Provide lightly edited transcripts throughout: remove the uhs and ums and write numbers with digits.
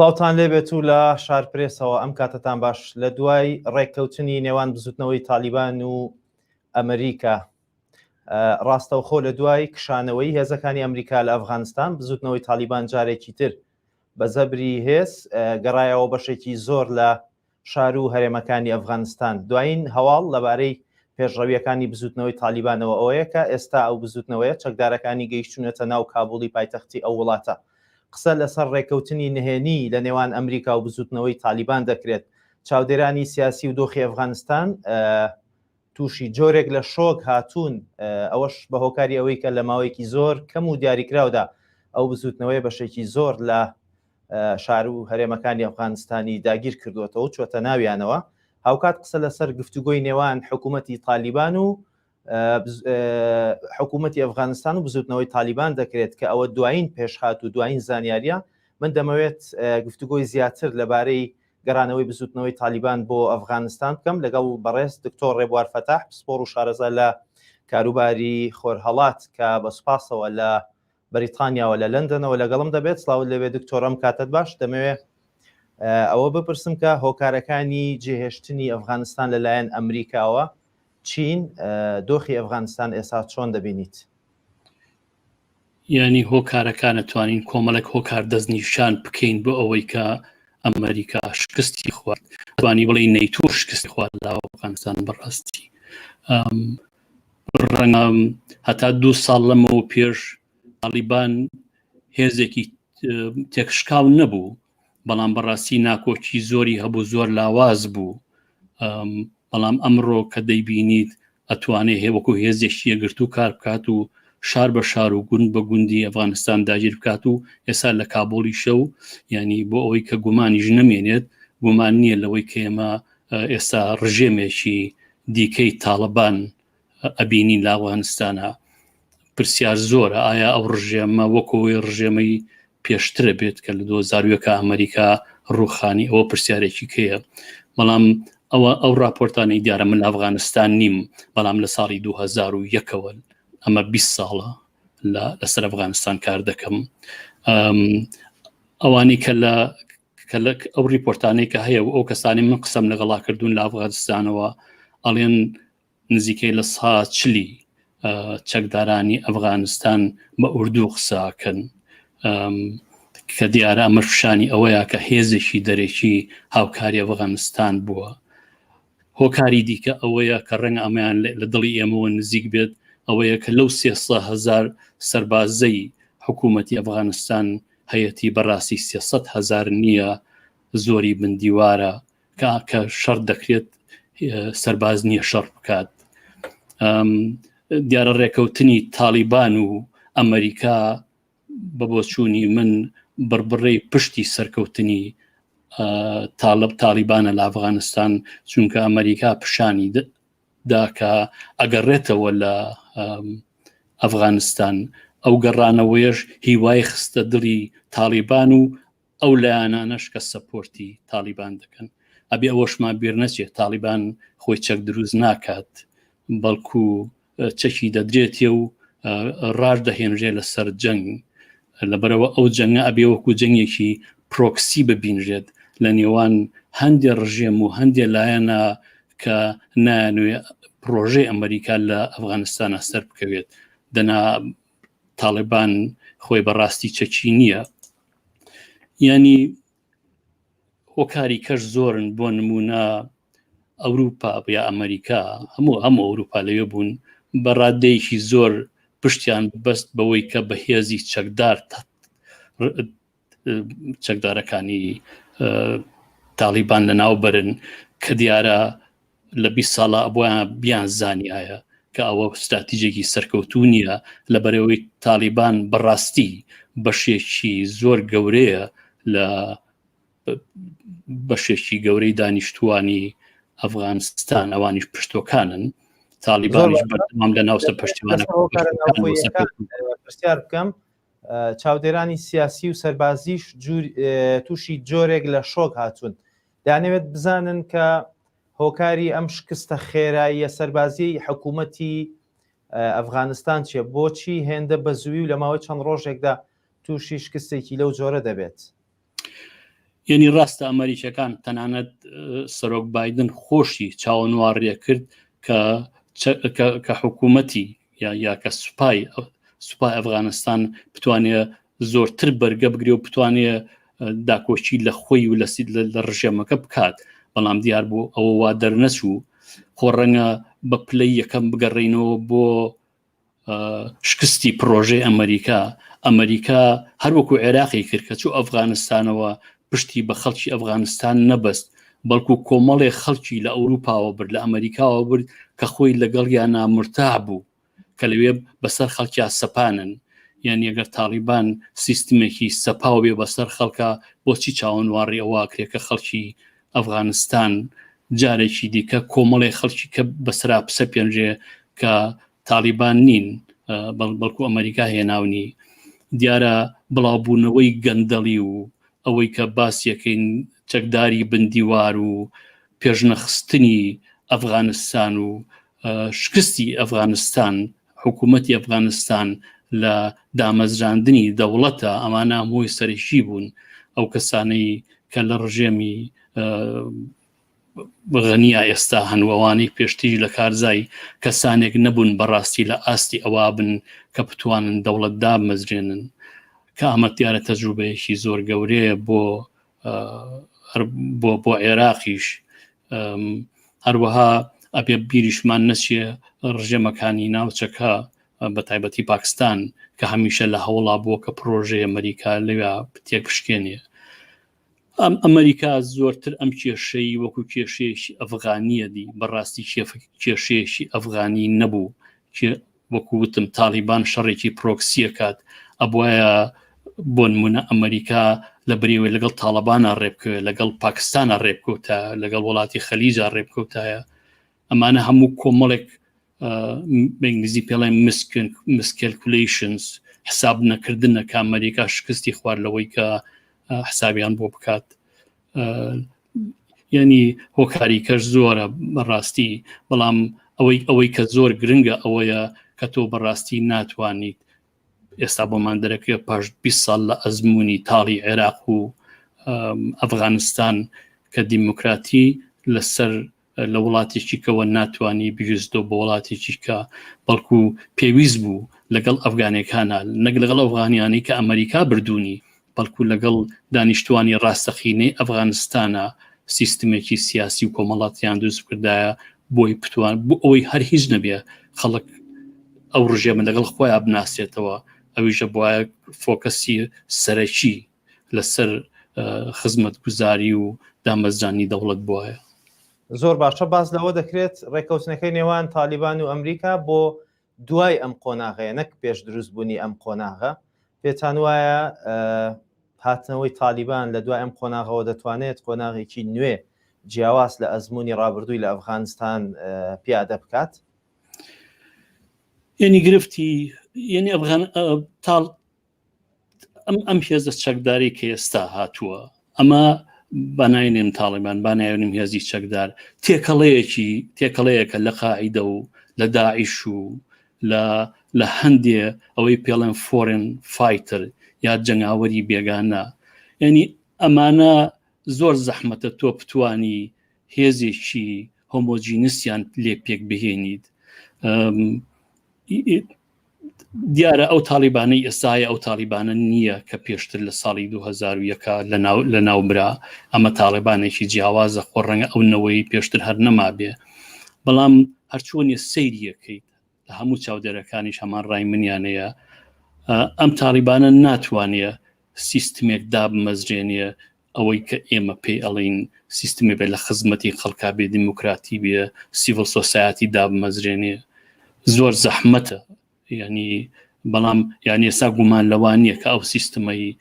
سڵاوتان لێبێت و لە شارپرێسەوە ئەم کاتەتان باش لە دوای ڕێککەوتنی نێوان بزوتنەوەی تالیبان و ئەمریکا ڕاستەوخۆ لە دوای کشانەوەی هێزەکانی ئەمریکا لە ئەفغانستان بزوتنەوەی تالیبان جارێکی تر بە زەبری هێز گەڕایەوە بەشێکی زۆر لە شار و هەرێمەکانی ئەفغانستان. دوایین هەواڵ لەبارەی پێشڕەوییەکانی بزووتنەوەی تالیبانەوە ئەوەیە کە ئێستا ئەو بزووتنەوەیە چەکدارەکانی گەیشتوونەتە ناو کابوڵی پایتەختی ئەو وڵاتە. قسە لەسەر ڕێککەوتنی نهێنی لە نێوان ئەمریکا و بزووتنەوەی تالیبان دەکرێت. چاودێرانی سیاسی و دۆخی ئەفغانستان تووشی جۆرێک لە شۆک هاتوون، ئەوەش بە هۆکاری ئەوەی کە لە ماوەیەکی زۆر کەم و دیاریکراودا ئەو بزووتنەوەیە بەشێکی زۆر لە شار و هەرێمەکانی ئەفغانستانی داگیر کردووەتەوە و چووەتە ناویانەوە. هاوکات قسە لەسەر گفتوگۆی نێوان حکوومەتی تالیبان و حکوومەتی ئەفغانستان و بزوتنەوەی تالیبان دەکرێت کە ئەوە دوایین پێشهات و دوایین زانیاریە من دەمەوێت گفتوگۆی زیاتر لەبارەی گەڕانەوەی بزوتنەوەی تالیبان بۆ ئەفغانستان بکەم لەگەڵ بەڕێز دکتۆر ڕێبوار فەتاح پسپۆڕ و شارەزا لە کاروباری خۆرهەڵات کە بە سوپاسەوە لە بەریتانیاوە لە لەندەنەوە لەگەڵم دەبێت سڵاوت لێبێ دکتۆر ئەم کاتەت باش دەمەوێت ئەوە بپرسم کە هۆکارەکانی جێهێشتنی ئەفغانستان لەلایەن ئەمریکاوە چین دۆخی ئەفغانستان ئێستا چۆن دەبینیت؟ ینی هۆکارەکان توانین کۆمەڵێک هۆکار دەستنیشان بکەین بۆ ئەوەی کە ئەمریکا شکستی خوارد توانی بڵێ نەیتۆ شکستی خوارد لە ئەفغانستان بەڕاستی ڕەنگە هەتا دوو ساڵ لەمەوە پێش تاڵیبان هێزێکی تێکشکاو نەبوو بەڵام بەڕاستی ناکۆکی زۆری هەبوو زۆر لاواز بوو بەڵام ئەمڕۆ کە دەیبینیت ئەتوانێ هێوەکو هێزێکی یەگرتوو کار بکات و شار بە شار و گوند بە گوندی ئەفغانستان داگیر بکات و ئێستا لە کابوڵیشە و ینی بۆ ئەوەی کە گومانیش نەمێنێت گومان نییە لەوەی کە ئێمە ئێستا ڕژێمێکی دیکەی تاڵەبان ئەبینین لە ئەفغانستانە پرسیار زۆرە ئایا ئەو ڕژێمە وەکەوەی ڕژێمەی پێشترە بێت کە لە 2001 ئەمریکا ڕوخانی ئەوە پرسیارێکی کەیە بەڵام ئەوە ئەو راپۆرتانەی دیارە من لە ئەفغانستان نیم بەڵام لە ساڵی 2001ەوە ئەمە 20 ساڵە لەسەر ئەفغانستان کار دەکەم ئەوانی کە لە کە لە ئەو ریپۆرتانەی کە هەیە و ئەو کەسانی من قسەم لەگەڵا کردوون لە ئەفغانستانەوە ئەڵێن نزیکەی لە سا چلی چەکدارانی ئەفغانستان بە ئوردو قساکەن کە دیارە ئەمە پیشانی ئەوەیە کە هێزێکی دەرەکی هاوکاری ئەفغانستان بووە هۆکاری دیکە ئەوەیە کە ڕەنگە ئەمەیان لە دڵی ئێمەوە نزیک بێت ئەوەیە کە لەو سێسە هزار سەربازەی حکوومەتی ئەفغانستان هەیەتی بەڕاستی 300 هزار نییە زۆری بندیوارە کە کە شەڕ دەکرێت سەرباز نییە شەڕ بکات دیارە ڕێکەوتنی تاڵیبان و ئەمریکا بە بۆچوونی من بڕبڕەی پشتی سەرکەوتنی تاڵب تاڵیبانە لە ئەفغانستان چونکە ئەمریکا پیشانی دا کە ئەگەڕێتەوە لە ئەفغانستان ئەو گەڕانەوەیش هیوای خستە دڵی تاڵیبان و ئەو لایەنانەش کە سەپۆرتی تاڵیبان دەکەن ئەبێ ئەوەشمان بیر نەچێت تاڵیبان خۆی چەک دروست ناکات بەڵکو چەکی دەدرێتێ و ڕاش دەهێنرێ لەسەر جەنگ لەبەرەوە ئەو جەنگە ئەبێ وەکو جەنگێکی پرۆکسی ببینرێت لە نێوان هەندێ ڕژێم و هەندێ لایەنە کە نایانوێ پرۆژەی ئەمریکا لە ئەفغانستانە سەر بکەوێت دەنا تاڵیبان خۆی بەڕاستی چەکی نییە ینی هۆکاری کەش زۆرن بۆ نمونە ئەوروپا یا ئەمریکا هەموو هەموو ئەوروپا لەوێ بوون بە ڕادەیەکی زۆر پشتیان بەست بەوەی کە بە هێزی چەکدار چەکدارەکانی تاڵیبان لە ناو بەرن کە دیارە لە 20 ساڵە بۆیان بیان زانیایە کە ئەوە استراتیجێکی سەرکەوتوو نییە لە بەرەوەی تاڵیبان بەڕاستی بەشێکی زۆر گەورەیە لە بەشێکی گەورەی دانیشتوانی ئەفغانستان ئەوانیش پشتۆکانن تاڵیبانیش بەردەوام لە ناوسە پشتیوانە پرسیار بکەم چاودێرانی سیاسی و سەربازیش تووشی جۆرێک لە شۆک هاتوون دانەوێت بزانن کە هۆکاری ئەم شکستە خێراییە سەربازیی حکوومەتی ئەفغانستان چیە؟ بۆچی هێندە بە زووی و لە ماوەی چەند ڕۆژێکدا تووشی شکستێکی لەو جۆرە دەبێت؟ یعنی ڕاستە ئەمریکەکان تەنانەت سەرۆک بادن خۆشی چاوەنواڕیە کرد کە کە حکوومەتی یا یا کە سوپای سوپای ئەفغانستان بتوانێ زۆرتر بەرگە بگرێ و بتوانێ داکۆکی لە خۆی و لە سید لە ڕژێمەکە بکات بەڵام دیار بوو ئەوە وا دەرنەچوو خۆ ڕەنگە بە پلەی یەکەم بگەڕینەوە بۆ شکستی پڕۆژەی ئەمریکا، ئەمریکا هەروەکو عێراقی کرد کە چوو ئەفغانستانەوە پشتی بە خەڵکی ئەفغانستان نەبەست، بەڵکو کۆمەڵێ خەڵکی لە ئەوروپاوە برد لە ئەمریکاوە برد کە خۆی لەگەڵیانا مورتاح بوو کە لەوێ بەسەر خەڵکیا سەپانن. یانی ئەگەر تاڵیبان سیستمێکی سەپاو بێ بەسەر خەڵکا بۆچی چاوەنواڕی ئەوە ئەکرێ کە خەڵکی ئەفغانستان جارێکی دیکە کۆمەڵێ خەڵکی کە بەسرا بسەپێنرێ کە تاڵیبان نین بەڵکو ئەمریکا هێناونی دیارە بڵاوبوونەوەی گەندەڵی و ئەوەی کە باسیەکەین چەکداری بندیوار و پێشنەخستنی ئەفغانستان و شکستی ئەفغانستان حکوومەتی ئەفغانستان لە دامەزراندنی دەوڵەتە ئەمانە هۆی سەرەکی بوون ئەو کەسانەی کە لە ڕژێمی غەنیا ئێستا هەن و ئەوانەی پێشتریش لە کارزای کەسانێک نەبوون بەڕاستی لە ئاستی ئەوا بن کە بتوانن دەوڵەت دابمەزرێنن کە ئەمە دیارە تەجروبەیەکی زۆر گەورەیە بۆ بۆ بۆ عێراقیش هەروەها ئەبێ بیریشمان نەچێ ڕژێمەکانی ناوچەکە بە تایبەتی پاکستان کە هەمیشە لە هەوڵا بووە کە پرۆژەی ئەمریکا لەوێ تێک بشکێنێ ئەم ئەمریکا زۆرتر ئەم کێشەی وەکو کێشەیەکی ئەفغانیە دی بەڕاستی کێشەیەکی ئەفغانی نەبوو وەکو وتم تاڵیبان شەڕێکی پرۆکسیە کات ئەبواە بۆنمونە ئەمریکا لە بریوەی لەگەڵ تاالبانە ڕێبکەوێت لەگەڵ پاکستانە ڕێبکەوتە لەگەڵ وڵاتی خەلیجا ڕێبکەوتایە ئەمانە هەموو کۆمەڵێک بە ئینگلیزی پێڵێن miscalculations حساب نەکردنە کە ئەمریکا شکستی خوارد لەوەی کە حسابیان بۆ بکات ینی هۆکاری کەش زۆرە بەڕاستی بەڵام ئەوەی ئەوەی کە زۆر گرنگە ئەوەیە کە تۆ بەڕاستی ناتوانیت ئێستا بۆمان دەرەکەوێت پاش 20 ساڵ لە ئەزمموی تاڵی عێراق و ئەفغانستان کە دیموکراتی لەسەر لە وڵاتێکی کەوە ناتوانی بگوێزیتەوە بۆ وڵاتێکی کە بەڵکو پێویست بوو لەگەڵ ئەفگانەکانە نەک لەگەڵ ئەفغانیانی کە ئەمریکا بردوونی بەڵکو لەگەڵ دانیشتوانی ڕاستەقینەی ئەفغانستانە سیستمێکی سیاسی و کۆمەڵاتیان دروست بکردایە بۆی بتوان بۆ ئەوەی هەر هیچ نەبێ خەڵک ئەو ڕژێمە لەگەڵ خۆیان بناسێتەوە ئەویشە بواە focus ی سەرەکی لەسەر خزمەتگوزاری و دامەزرانی دەوڵەت بواە. زۆر باشە باس لەوە دەکرێت ڕێککەوتنەکەی نێوان تالیبان و ئەمریکا بۆ دوای ئەم قۆناغەیە نەک پێش دروستبوونی ئەم قۆناغە پێتان وایە هاتنەوەی تالیبان لە دوای ئەم قۆناغەوە دەتوانێت قۆناغێکی نوێ جیاواز لە ئەزمموی ڕابردووی لە ئەفغانستان پیادە بکات؟ یعنی گرفتی یعنی ئەفغان تاڵ ئەم ئەم هێزە چەکداری کە ئێستا هاتووە ئەمە بەناینێم تاڵیبان بانایونم هێزی چەکدار تێکەڵەیەکی تێکەڵەیەکە لە قاعیدە و لە داعش و لە لە هەندێ ئەوەی پێڵێن foreign fighter یا جەنگاوەری بێگانە یعنی ئەمانە زۆر زەحمەتە تۆ بتانی هێزێکی homogeneous یان لێ پێک بهێنیت دیارە ئەو تاڵیبانەی ئێستایە ئەو تاڵیبانە نییە کە پێشتر لە ساڵی 2001 لە ناو برا ئەمە تاڵیبانێکی جیاوازە خۆ ڕەنگە ئەو نەوەی پێشتر هەر نەمابێ بەڵام هەرچۆنیە سەیریەکەیت لە هەموو چاودێرەکانیش هەمان ڕای منیانەیە ئەم تاڵیبانە ناتوانێ سیستمێک دابمەزرێنێ ئەوەی کە ئێمە پێی ئەڵین سیستمی بێ لە خزمەتی خەڵکا بێ دیموکراتی بێ civil society دابمەزرێنێ زۆر زەحمەتە ینی بەڵام یان ئێستا گومان لەوان نییە کە ئەو سیستمەی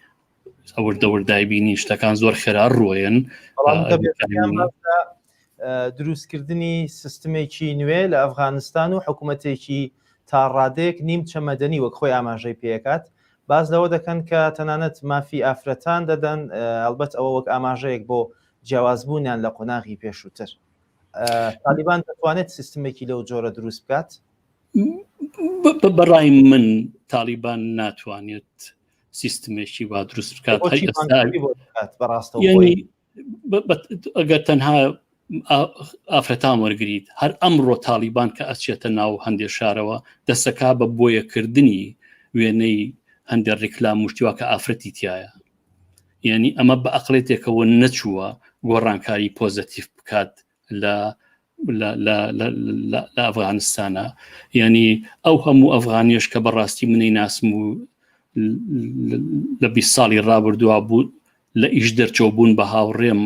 ئەوردە وردایبینی شتەکان زۆر خێرا ڕۆیەن دروستکردنی سیستمێکی نوێ لە ئەفغانستان و حکوومەتێکی تا ڕادەیەک نیمچە مەدەنی وەک خۆی ئاماژەی پێکات باس لەوە دەکەن کە تەنانەت مافی ئافرەتان دەدەن، ئەڵبەت ئەوە وەک ئاماژەیەک بۆ جیاوازبوونیان لە قۆناغی پێشووتر. تالیبان دەتوانێت سیستمێکی لەو جۆرە دروست بکات؟ بەڕای من تالیبان ناتوانێت. سیستمێکی وا دروست بکات ئەگەر تەنها ئافرەتان وەرگریت هەر ئەمڕۆ تاڵیبان کە ئەچێتە ناو هەندێ شارەوە دەسەکا بە بۆیەکردنی وێنەی هەندێک ڕیکلام مشتیوا کە ئافرەتی تایە یعنی ئەمە بە ئەقلێتێکەوە نەچووە گۆڕانکاری پۆزەتیف بکات لە لە ئەفغانستانە یعنی ئەو هەموو ئەفغانیش کە بەڕاستی منەی ناسم و لە 20 ساڵی ڕابردووە بوو لە ئیش دەرچەوە بوون بە هاوڕێم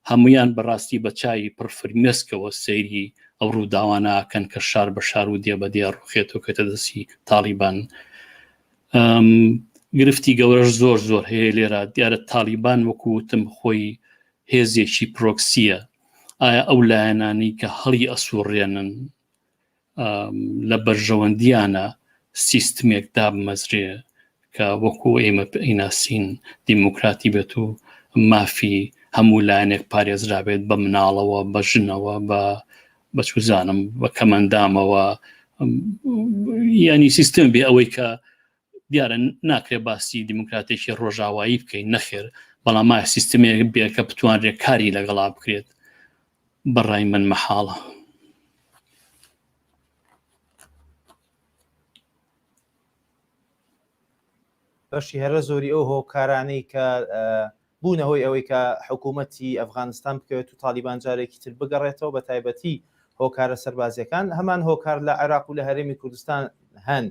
هەمویان بەڕاستی بە چای پڕ فرمێسکەوە سەیری ئەو ڕووداوانە ئەکەن کە شار بە شار و دێ بە دێ ڕوخێت و کەتە دەستی تاڵیبان. گرفتی گەورەش زۆر زۆر هەیە لێرە دیارە تاڵیبان وەکو وتم خۆی هێزێکی پرۆکسیە ئایا ئەو لایەنانەی کە هەڵی ئەسوڕێنن لە بەرژەوەندیانە سیستمێک دابمەزرێ کە وەکو ئێمە ئەیناسین دیموکراتی بێت و مافی هەموو لایەنێک پارێزرابێت بە مناڵەوە بە ژنەوە بە بە چوزانم بە کەمەندامەوە ینی سیستم بێ ئەوەی کە دیارە ناکرێ باسی دیموکراتێکی ڕۆژاوایی بکەین نەخێر بەڵام ما سیستمێک بێ کە بتوانرێت کاری لەگەڵا بکرێت بەڕای من مەحاڵە. بەشی هەرە زۆری ئەو هۆکارانەی کە بوونە هۆی ئەوەی کە حکوومەتی ئەفغانستان بکەوێت و تالیبان جارێکی تر بگەڕێتەوە بە تایبەتی هۆکارە سەربازیەکان هەمان هۆکار لە عێراق و لە هەرێمی کوردستان هەن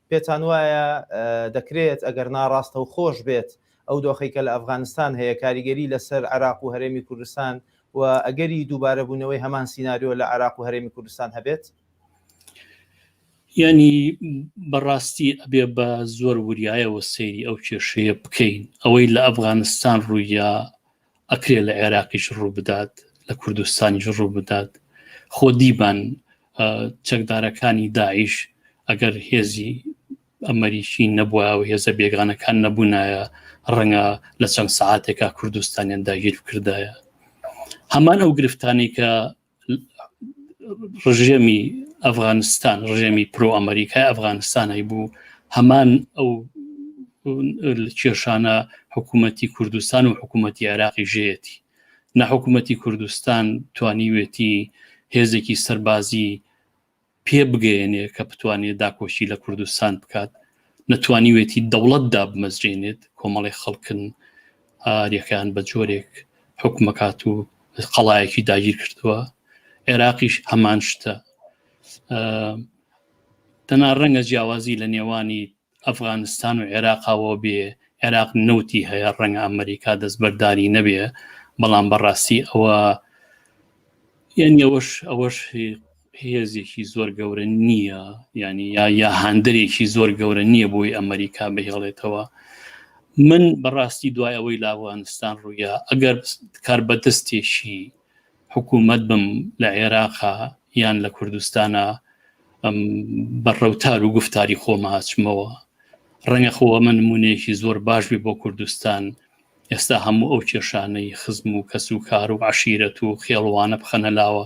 پێتان وایە دەکرێت ئەگەر ناڕاستە و خۆش بێت ئەو دۆخی کە لە ئەفغانستان هەیە کاریگەری لەسەر عێراق و هەرێمی کوردستان و ئەگەری دووبارەبوونەوەی هەمان سیناریۆ لە عێراق و هەرێمی کوردستان هەبێت؟ یانی بەڕاستی ئەبێ بە زۆر وریایەوە سەیری ئەو کێشەیە بکەین ئەوەی لە ئەفغانستان ڕوویا ئەکرێ لە عێراقیش ڕوو بدات لە کوردستانیش ڕوو بدات خۆ دیبان چەکدارەکانی داعش ئەگەر هێزی ئەمەریکی نەبووە و هێزە بێگانەکان نەبوونایە ڕەنگە لە چەند سعاتێکا کوردستانیان داگیر بکردایە هەمان ئەو گرفتانی کە ڕژێمی ئەفغانستان ڕژێمی پرۆ ئەمریکای ئەفغانستان هەیبوو هەمان ئەو کێشانە حکوومەتی کوردستان و حکوومەتی عێراقی ژێتی نە حکوومەتی کوردستان توانیوێتی هێزێکی سەربازی پێ بگەیەنێ کە بتوانێت داکۆکی لە کوردستان بکات، نەتوانیوێتی دەوڵەت دابمەزرێنێت، کۆمەڵێک خەڵکن ئاریەکان بە جۆرێک حکومەکات و قەڵایەکی داگیر کردووە، عێراقیش هەمان شتە. تەنا ڕەنگە جیاوازی لە نێوانی ئەفغانستان و عێراقاوە بێ، عێراق نەوتی هەیە ڕەنگە ئەمریکا دەستبەرداری نەبێ، بەڵام بەڕاستی ئەوە یعنی ئەوەش ئەوەش هێزێکی زۆر گەورە نییە ینی یا یا هاندەرێکی زۆر گەورە نییە بۆی ئەمریکا بهێڵێتەوە من بەڕاستی دوای ئەوەی لە ئەفغانستان ڕوویا ئەگەر کار بەدەستێکی حکوومەت بم لە عێراقا یان لە کوردستانە بە ڕەوتار و گفتاری خۆمە ئەچمەوە ڕەنگە خۆ ئەمە نمونەیەکی زۆر باش بێ بۆ کوردستان ئێستا هەموو ئەو کێشانەی خزم و کەس و کار و عەشیرەت و خێڵوانە بخەنە لاوە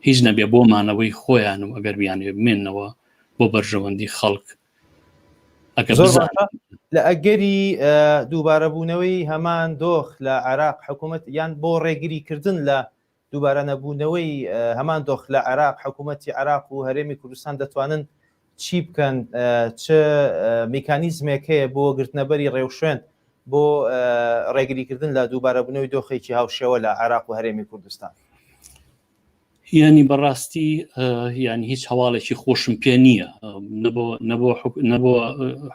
هیچ نەبێ بۆ مانەوەی خۆیان و ئەگەر بیانەوێ بمێنەوە بۆ بەرژەوەندی خەڵک ئەگەر زۆر باشە لە ئەگەری دووبارەبوونەوەی هەمان دۆخ لە عێراق حکوومەت یان بۆ ڕێگری کردن لە دووبارە نەبوونەوەی هەمان دۆخ لە عێراق حکوومەتی عێراق و هەرێمی کوردستان دەتوانن چی بکەن چ میکانیزمێک هەیە بۆ گرتنەبەری ڕێوشوێن بۆ ڕێگریکردن لە دووبارەبوونەوەی دۆخێکی هاوشێوە لە عێراق و هەرێمی کوردستان؟ یانی بەڕاستی یانی هیچ هەواڵێکی خۆشم پێ نییە نەبۆ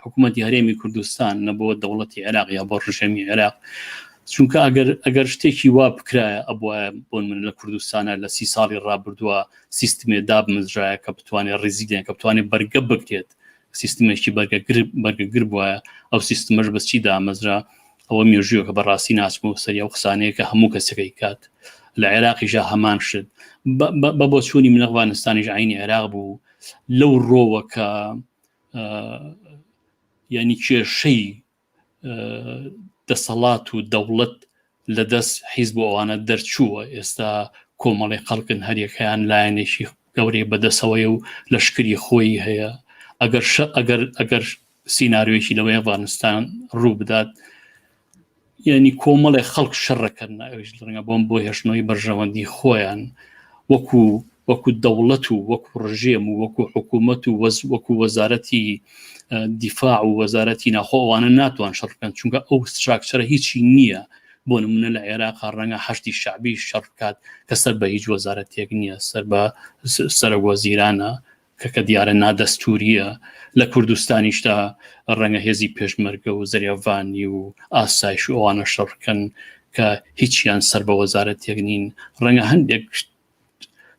حکوومەتی هەرێمی کوردستان نەبۆ دەوڵەتی عێراق یا بۆ ڕژێمی عێراق چونکە ئەگەر ئەگەر شتێکی وا بکرایە ئەبواە بۆن من لە کوردستانە لە سی ساڵی ڕابردووە سیستمێ دابمەزرایە کە بتوانێت ڕیزیدێن کە بتوانێت بەرگە بگرێت سیستمێکی بەرگەگر بەرگەگر بواە ئەو سیستمەش بەچی دامەزرا ئەوە مێژوویەکە بەڕاستی ناچمەوە سەری ئەو قسانەیە کە هەموو کەسەکەی کات لە عێراقیشا هەمان شت بە بۆچوونی من ئەفغانستانیش عینی عێراق بوو لەو ڕۆوە کە ینی کێشەی دەسەڵات و دەوڵەت لە دەست حیزب و ئەوانە دەرچووە ئێستا کۆمەڵی خەڵکن هەریەکەیان لایەنێکی گەورەی بەدەسەوەیە و لەشکری خۆی هەیە ئەگەر ئەگەر ئەگەر سیناریۆیەکی لەوەی ئەفغانستان ڕوو بدات یعنی کۆمەڵێ خەڵک شەڕەکەن ئەویش ڕەنگە بۆم بۆ هێشتنەوەی بەرژەوەندی خۆیان وەکو وەکو دەوڵەت و وەکو ڕژێم و وەکو حکوومەت و وەز وەکو وەزارەتی دیفاع و وەزارەتی ناخۆ ئەوانە ناتوان شەڕ بکەن چونکە ئەو structure ە هیچی نییە بۆ نمونە لە عێراق ڕەنگە حەشدی شەعبی شەڕ بکات کە سەر بە هیچ وەزارەتێک نییە سەر بە سەرۆک وەزیرانە کە کە دیارە نادەستوریە لە کوردستانیشدا ڕەنگە هێزی پێشمەرگە و زریاڤانی و ئاسایش و ئەوانە شەڕ بکەن کە هیچیان سەر بە وەزارەتێک نین ڕەنگە هەندێک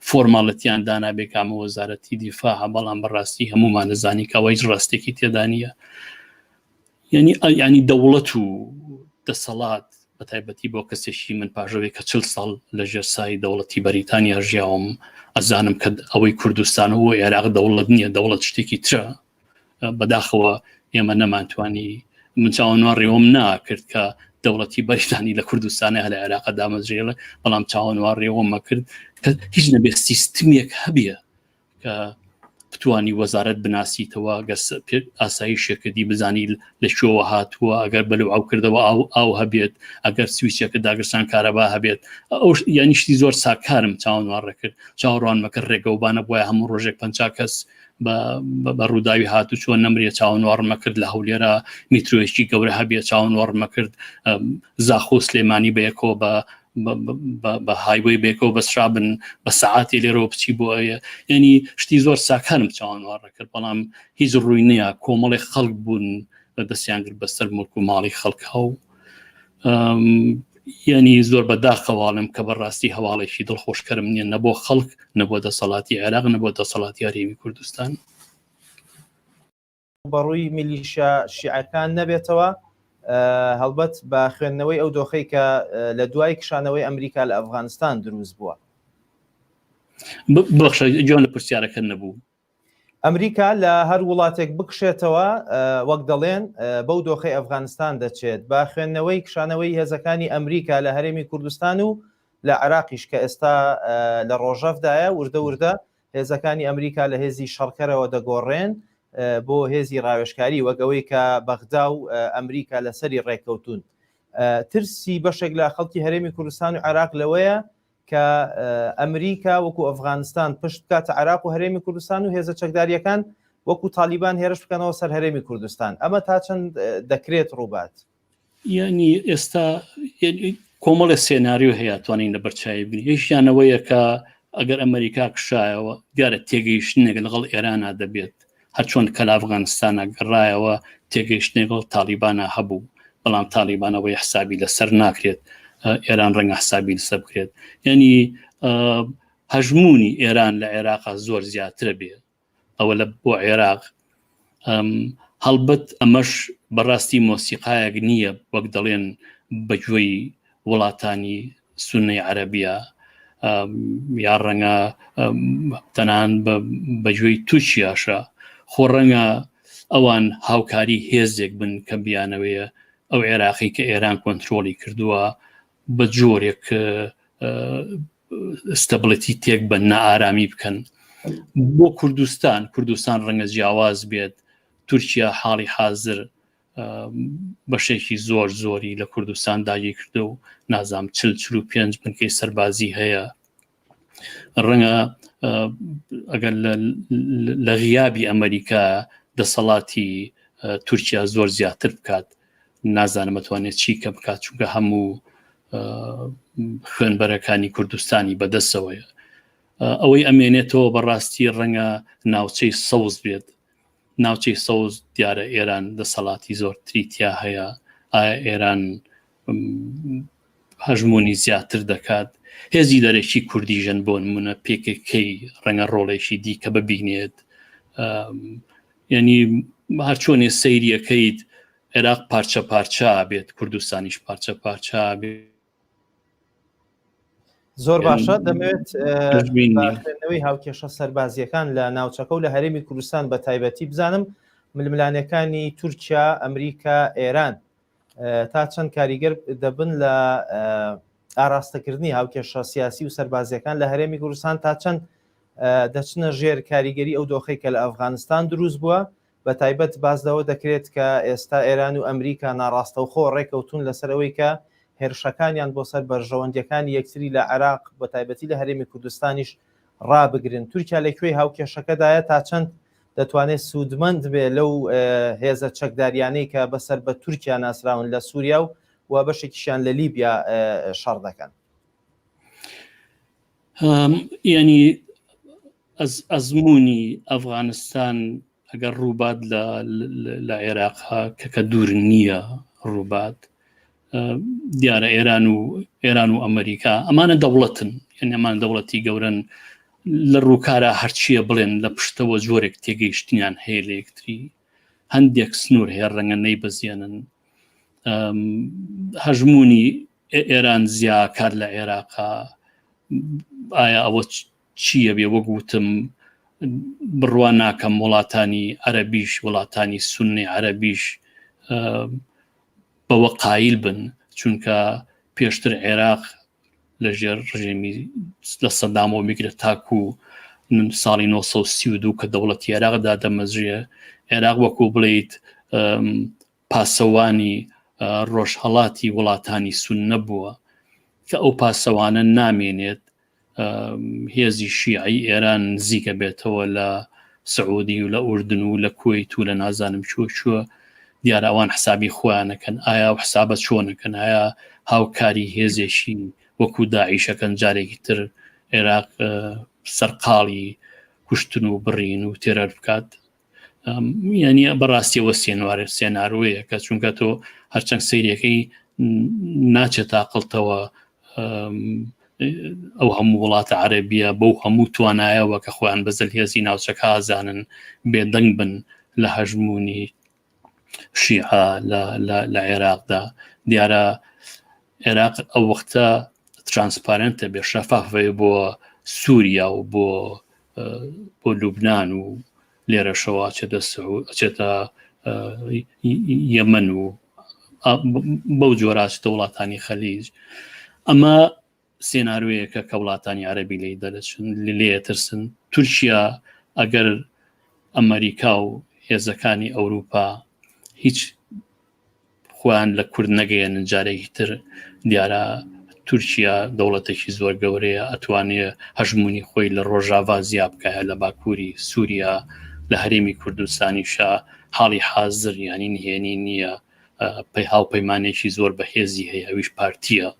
فۆرماڵەتیان دانابێ کامە وەزارەتی دیفاع بەڵام بەڕاستی هەمومان دەزانی کە ئەوە هیچ ڕاستێکی تێدا نییە یعنی ینی دەوڵەت و دەسەڵات بە تایبەتی بۆ کەسێکی من پاژەوەی کە چل ساڵ لە ژێر سای دەوڵەتی بەریتانیا ژیاوم ئەزانم کە ئەوەی کوردستان و عێراق دەوڵەت نییە دەوڵەت شتێکی ترە بەداخەوە ئێمە نەمانتوانی من چاوەنواڕیەوەم ناکرد کە دەوڵەتی بەریتانی لە کوردستانە هەلە عێراق دامەزرێڵە بەڵام چاوەنواڕیەوەمە کرد کە هیچ نەبێت سیستمێک هەبێ کە بتانی وەزارەت بناسیتەوە گەر ئاسایشێکردی بزانی لە کوێوە هاتووە ئەگەر بەلو ئەو کردەوە ئاو ئاو هەبێت ئەگەر سویچەکە داگرسان کارەبا هەبێت ئەو یانیشتی زۆر ساکارم چاوەنواڕە کرد چاوەڕوان مەکرد ڕێگەوبانە بواە هەموو ڕۆژێک پ کەس بە ڕووداوی هاتوو چۆن نەمرێ چاوەنواڕمە کرد لە هەولێرە میترۆیەکی گەورە هەبێ چاوەنواڕمە کرد زاخۆ سلێمانی بەیەکەوە بە بە highway بێکەوە بەسرابن بە سەعاتی لێرەوە بچی بۆ ئەوێ ینی شتی زۆر ساکارم چاوەنواڕە کرد بەڵام هیچ ڕووی نییە کۆمەڵی خەڵک بوون بە دەستیان گرت بەسەر مڵک و ماڵی خەڵکە و یعنی زۆر بە داخەواڵم کە بەڕاستی هەواڵێکی دڵخۆشکەرم نییە نە بۆ خەڵک نە بۆ دەسەڵاتی عێراق نە بۆ دەسەڵاتی هەرێمی کوردستان. بەڕووی میلیشیا شیعەکان نەبێتەوە، هەڵبەت بە خوێندنەوەی ئەو دۆخەی کە لە دوای کشانەوەی ئەمریکا لە ئەفغانستان دروست بووە. بەخشە گوێم لە پرسیارەکە نەبوو. ئەمریکا لە هەر وڵاتێک بکشێتەوە وەک دەڵێن بەو دۆخەی ئەفغانستان دەچێت بە خوێندنەوەی کشانەوەی هێزەکانی ئەمریکا لە هەرێمی کوردستان و لە عێراقیش کە ئێستا لە ڕۆژەفدایە وردە وردە هێزەکانی ئەمریکا لە هێزی شەڕکەرەوە دەگۆڕێن بۆ هێزی ڕاوێژکاری وەک ئەوەی کە بەغدا و ئەمریکا لەسەری ڕێککەوتون ترسی بەشێک لە خەڵکی هەرێمی کوردستان و عێراق لەوەیە کە ئەمریکا وەکو ئەفغانستان پشت بکاتە عێراق و هەرێمی کوردستان و هێزە چەکداریەکان وەکو تالیبان هێرش بکەنەوە سەر هەرێمی کوردستان ئەمە تا چەند دەکرێت ڕووبات؟ یعنی ئێستا کۆمەڵی سێناریۆ هەیە توانین لە بەرچوی بگرین یەکیانەوەیە کە ئەگەر ئەمریکا کشایەوە دیارە تێگەیشتنێک لەگەڵ ئێرانە دەبێت هەرچۆن کە لە ئەفغانستانە گەڕایەوە تێگەیشتنێک لەگەڵ تاڵیبانە هەبوو، بەڵام تاڵیبانەوەی حسابی لەسەر ناکرێت، ئێران ڕەنگە حسابی لەسەر بکرێت. یعنی هەژموونی ئێران لە عێراقا زۆر زیاترە بێ ئەوە لە بۆ عێراق هەڵبەت ئەمەش بەڕاستی مۆسیقایەک نییە وەک دەڵێن بەگوێی وڵاتانی سونەی عەرەبیە یا ڕەنگە تەنان بەگوێی تورکیاشە خۆ ڕەنگە ئەوان هاوکاری هێزێک بن کە بیانەوەیە ئەو عێراقی کە ئێران کۆنتترۆلی کردووە بە جۆرێک stability تێک بە نائارامی بکەن بۆ کوردستان کوردستان ڕەنگە جیاواز بێت تورکیا حاڵی حاضر بەشێکی زۆر زۆری لە کوردستان داگیر کردو و نازام چل چل و پێنج بنکەی سەربازی هەیە ڕەنگە ئەگەر لە غیابی ئەمریکا دەسەڵاتی تورکیا زۆر زیاتر بکات نازانم ئەتوانێت چی کە بکات چونکە هەموو خوێنبەرەکانی کوردستانی بەدەستەوەیە ئەوەی ئەمێنێتەوە بەڕاستی ڕەنگە ناوچەی سەوز بێت ناوچەی سەوز دیارە ئێران دەسەڵاتی زۆرتری تیا هەیە ئایا ئێران هەژمونی زیاتر دەکات هێزی دەرەکی کوردی ژەن بۆ نمونە پێکەکەی ڕەنگە ڕۆڵێکی دیکە ببینێت یعنی هەرچۆنێ سەیریەکەیت عێراق پارچە پارچە بێت کوردستانیش پارچە پارچە بێت زۆر باشە دەمەوێت خوێندنەوەی هاوکێشە سەربازیەکان لە ناوچەکە و لە هەرێمی کوردستان بە تایبەتی بزانم ململانەکانی تورکیا ئەمریکا ئێران تا چەند کاریگەر دەبن لە ئاراستەکردنی هاوکێشە سیاسی و سەربازیەکان لە هەرێمی کوردستان تا چەند دەچنە ژێر کاریگەری ئەو دۆخەی کە لە ئەفغانستان دروست بووە. بە تایبەت باس لەوە دەکرێت کە ئێستا ئێران و ئەمریکا ناڕاستەوخۆ ڕێکەوتون لەسەر ئەوەی کە هێرشەکانیان بۆ سەر بەرژەوەندیەکانی یەکتری لە عێراق بە تایبەتی لە هەرێمی کوردستانیش ڕابگرن. تورکیا لە کوێی هاوکێشەکەدایە تا چەند دەتوانێت سوودمەند بێ لەو هێزە چەکداریانەی کە بەسەر بە تورکیا ناسراون لە سووریا و و بەشێکیشیان لە لیبیا شەڕ دەکەن؟ ینی ئەزمموی ئەفغانستان ئەگەر ڕووبات لە عێراق کە کە دوور نییە ڕووبات دیارە ئێران و ئێران و ئەمریکا ئەمانە دەوڵەتن یعنی ئەمان دەوڵەتی گەورن لە ڕووکارە هەرچیە بڵێن لە پشتەوە جۆرێک تێگەیشتنیان هەیە لە یەکتری هەندێک سنوور هەیە ڕەنگە نەیبەزیێنن هەژمونی ئێران زیاکات لە عێراقا ئایا ئەوە چییە بێ وەک وتم بڕوا ناکەم وڵاتانی عەرەبیش وڵاتانی سوننی عەرەبیش بەوە قایل بن چونکە پێشتر عێراق لەژێر ڕژێمی لە سەدامەوە میگرە تاکو ساڵی 1932 کە دەوڵەتی عێراق دادەمەزرێ عێراق وەکو بڵیت پاسەوانی ڕۆژهەڵاتی وڵاتانی سوننە بووە کە ئەو پاسەوانە نامێنێت هێزی شیعی ئێران نزیکە بێتەوە لە سعودی و لە ئوردن و لە کویت و لە نازانم چوە چوە دیارە ئەوان حسابی خۆیانەکەن ئایا و حسابە چۆنەکەن ئایا هاوکاری هێزێکی وەکو داعیشەکەن جارێکی تر عێراق سەرقاڵی کوشتن و بڕین و تێرەر بکات یعنی بەڕاستیەوە سێنوارە سێناروەیە کە چونکە تۆ هەرچەند سەیرەکەی ناچێت تاقلتەوە ئەو هەموو وڵاتە عەربیە بەو هەموو توانایەوە کە خۆیان بە زلهێزی ناوچەکە ئازانن بێدەنگ بن لە هەژمونی شیعە لە عێراقدا دیارە عێراق ئەو وەختە ترانسپارنتە بێ شەفافەیە بۆ سووریا و بۆ بۆ لوبناان و لێرەشەوە ئەچێتە ئەچێتە یەمەن و بەو جۆراچتە وڵاتانی خەلیج ئەمە سێناروەیەکە کە وڵاتانی عەربی لی دەرەچن لێ ترسن تورکیا ئەگەر ئەمریکا و هێزەکانی ئەوروپا هیچ خۆیان لە کورد نەگەیەنن جارێکی تر دیارە تورکیا دەوڵەتێکی زۆر گەورەیە ئەتوانێ هەژمونی خۆی لە ڕۆژاڤا زیا بکایە لە باکووری سووریا لە هەرێمی کوردستانیشا حاڵی حازر ینی نهێنی نییە پەی هاوپەیمانێکی زۆر بەهێزی هەیە ئەویش پارتیە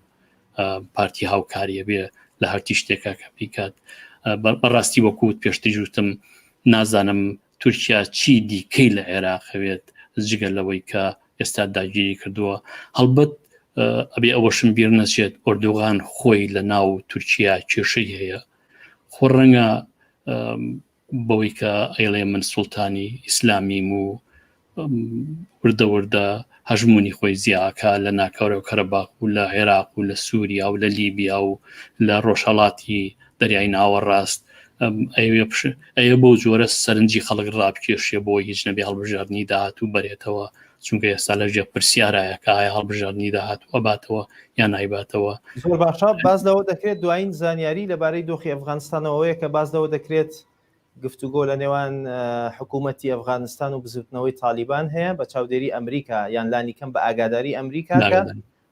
پارتی هاوکاریە بێ لە هەرتی شتێکا کە بیکات بەڕاستی وەکوت پێشتر وتم نازانم تورکیا چی دیکەی لە عێراق هەوێت جگە لەوەی کە ئێستا داگیری کردووە هەڵبەت ئەبێ ئەوەشم بیر نەچێت ئۆردوغان خۆی لە ناو تورکیا کێشەی هەیە خۆ ڕەنگە بەوەی کە ئەیڵێ من سوڵتانی ئیسلامیم و وردە وردە هەژمونی خۆی زیاکە لە ناکەورە و کەرەباخ و لە عێراق و لە سووریا و لە لیبیا و لە ڕۆژهەڵاتی دەریای ناوەڕاست ئەوێ ئەیە بەو جۆرە سەرنجی خەڵک ڕابکێشێ بۆ هیچ نەبێ هەڵبژاردننی داهات و بەرێتەوە چونکە ئێستا لە ژێر پرسیارایە کە ئایا هەڵبژاردننی داهات و ئەباتەوە یان نایباتەوە. زۆر باشە باس لەوە دەکرێت دوایین زانیاری لەبارەی دۆخی ئەفغانستانەوەیە کە باس لەوە دەکرێت گفتوگۆ لە نێوان حکوومەتی ئەفغانستان و بزوتنەوەی تالیبان هەیە بە چاودێری ئەمریکا یان لانیکەم بە ئاگاداری ئەمریکا کە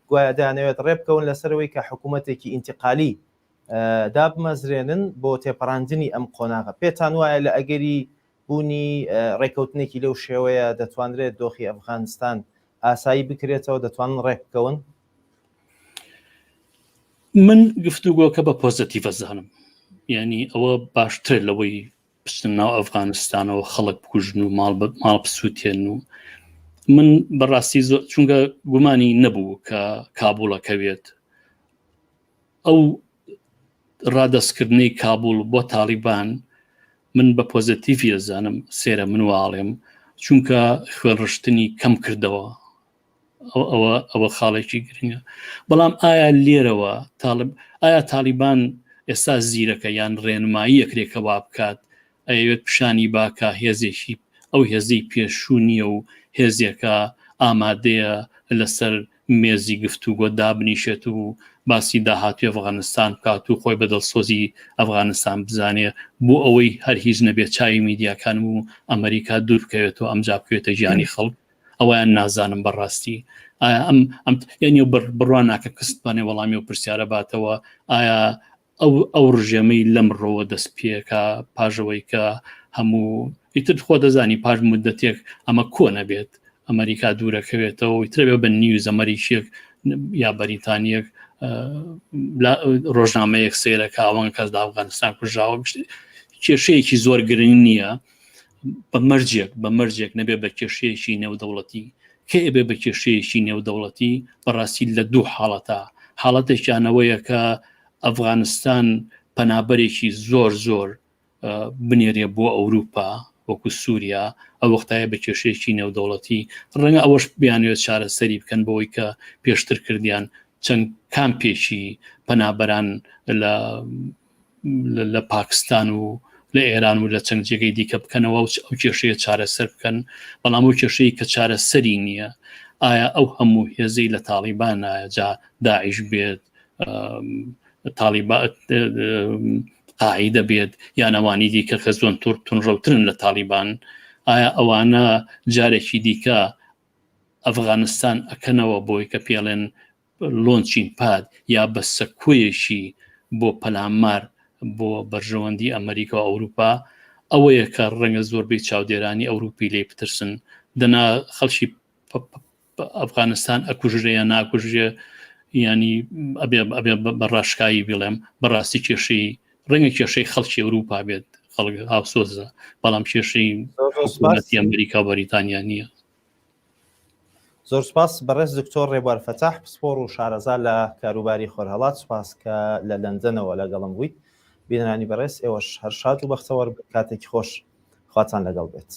گوایە دەیانەوێت ڕێبکەون لەسەرەوەی کە حکوومەتێکی ئینتقالی دابمەزرێنن بۆ تێپەڕاندنی ئەم قۆناغە. پێتان وایە لە ئەگەری بوونی ڕێککەوتنێکی لەو شێوەیە دەتوانرێت دۆخی ئەفغانستان ئاسایی بکرێتەوە، دەتوانن ڕێکبکەون؟ من گفتوگۆکە بە پۆزەتیڤە زانم یعنی ئەوە باشترە لەوەی بچن ناو ئەفغانستانەوە خەڵک بکوژن و ماڵ ماڵ بسووتێن و من بەڕاستی زۆر چونکە گومانی نەبوو کە کابوڵەکەوێت ئەو ڕادەستکردنەی کابول بۆ تاڵیبان من بە پۆزەتیڤی ئەزانم سێرە من واڵێم چونکە خوێنڕشتنی کەم کردەوە ئەوە ئەوە خاڵێکی گرنگە بەڵام ئایا لێرەوە تاڵب ئایا تالیبان ئێستا زیرەکە یان ڕێنمایی یەکرێکە وا بکات ئەیەوێت پیشانی باکە هێزێکی ئەو هێزەی پێشوو نییە و هێزێکە ئامادەیە لەسەر مێزی گفتوگۆ دابنیشێت و باسی داهاتوی ئەفغانستان بکات و خۆی بە دڵسۆزی ئەفغانستان بزانێ بۆ ئەوەی هەر هیچ نەبێت چاوی میدیاکان و ئەمریکا دوور بکەوێتەوە ئەمجا بکەوێتە گیانی خەڵک ئەویان نازانم بەڕاستی ئایا ئەم ئەم یعنی بڕوا ناکە کەستوانێ وەڵامی و پرسیارە باتەوە ئایا ئەو ئەو ڕژێمەی لەمڕۆوە دەست پێکا پاژەوەی کە هەموو ئیتر خۆ دەزانی پاش مدەتێک ئەمە کۆ نەبێت ئەمریکا دوورەکەوێتەوە ئیترە بێ بە نیوز ئەمریکیەک یا بەریتانیەک ڕۆژنامەیەک سەیرەکە ئەوان کەس لە ئەفغانستان کوژاوە کێشەیەکی زۆر گرنگ نییە بە مەرجێک بە مەرجێک نەبێ بە کێشەیەکی نێودەوڵەتی کە ئەبێ بە کێشەیەکی نێودەوڵەتی بەڕاستی لە دوو حاڵەتە حاڵەتێکیانەوەیە کە ئەفغانستان پەنابەرێکی زۆر زۆر بنێرێ بۆ ئەوروپا وەکو سووریا ئەو وەختایە بە کێشەیەکی نێودەوڵەتی ڕەنگە ئەوەش بیانوێت چارەسەری بکەن بەوەی کە پێشتر کردیان چەند کامپێکی پەنابەران لە لە پاکستان و لە ئێران و لە چەند جێگەی دیکە بکەنەوە و ئەو کێشەیە چارەسەر بکەن بەڵام ئەو کێشەی کە چارەسەری نییە ئایا ئەو هەموو هێزەی لە تاڵیبان جا داعش بێت تاڵیبا قاعیدە بێت یان ئەوانی دیکە کە زۆن تور تونڕەوترن لە تاڵیبان ئایا ئەوانە جارێکی دیکە ئەفغانستان ئەکەنەوە بۆی کە پێڵێن لۆنچین پاد یا بە سەکۆیەکی بۆ پەلامار بۆ بەرژەوەندی ئەمریکا و ئەوروپا ئەوەیە کە ڕەنگە زۆربەی چاودێرانی ئەوروپی لی بترسن دەنا خەڵکی ئەفغانستان ئەکوژرێ یا ناکوژرێ ینی ئەبێ ئەبێ بە ڕاشکایی بڵێم بەڕاستی کێشەی ڕەنگە کێشەی خەڵکی ئەوروپا بێت خەڵک هاوسۆزە بەڵام کێشەی حکوومەتی ئەمریکا و بەریتانیا نییە. زۆر سپاس بەڕێز دکتۆر ڕێبوار فەتاح پسپۆڕ و شارەزا لە کاروباری خۆرهەڵات سپاس کە لە لەندەنەوە لەگەڵم بوویت بینەرانی بەڕێز ئێوەش هەر شاد و بەختەوەر کاتێکی خۆش خواتان لەگەڵ بێت.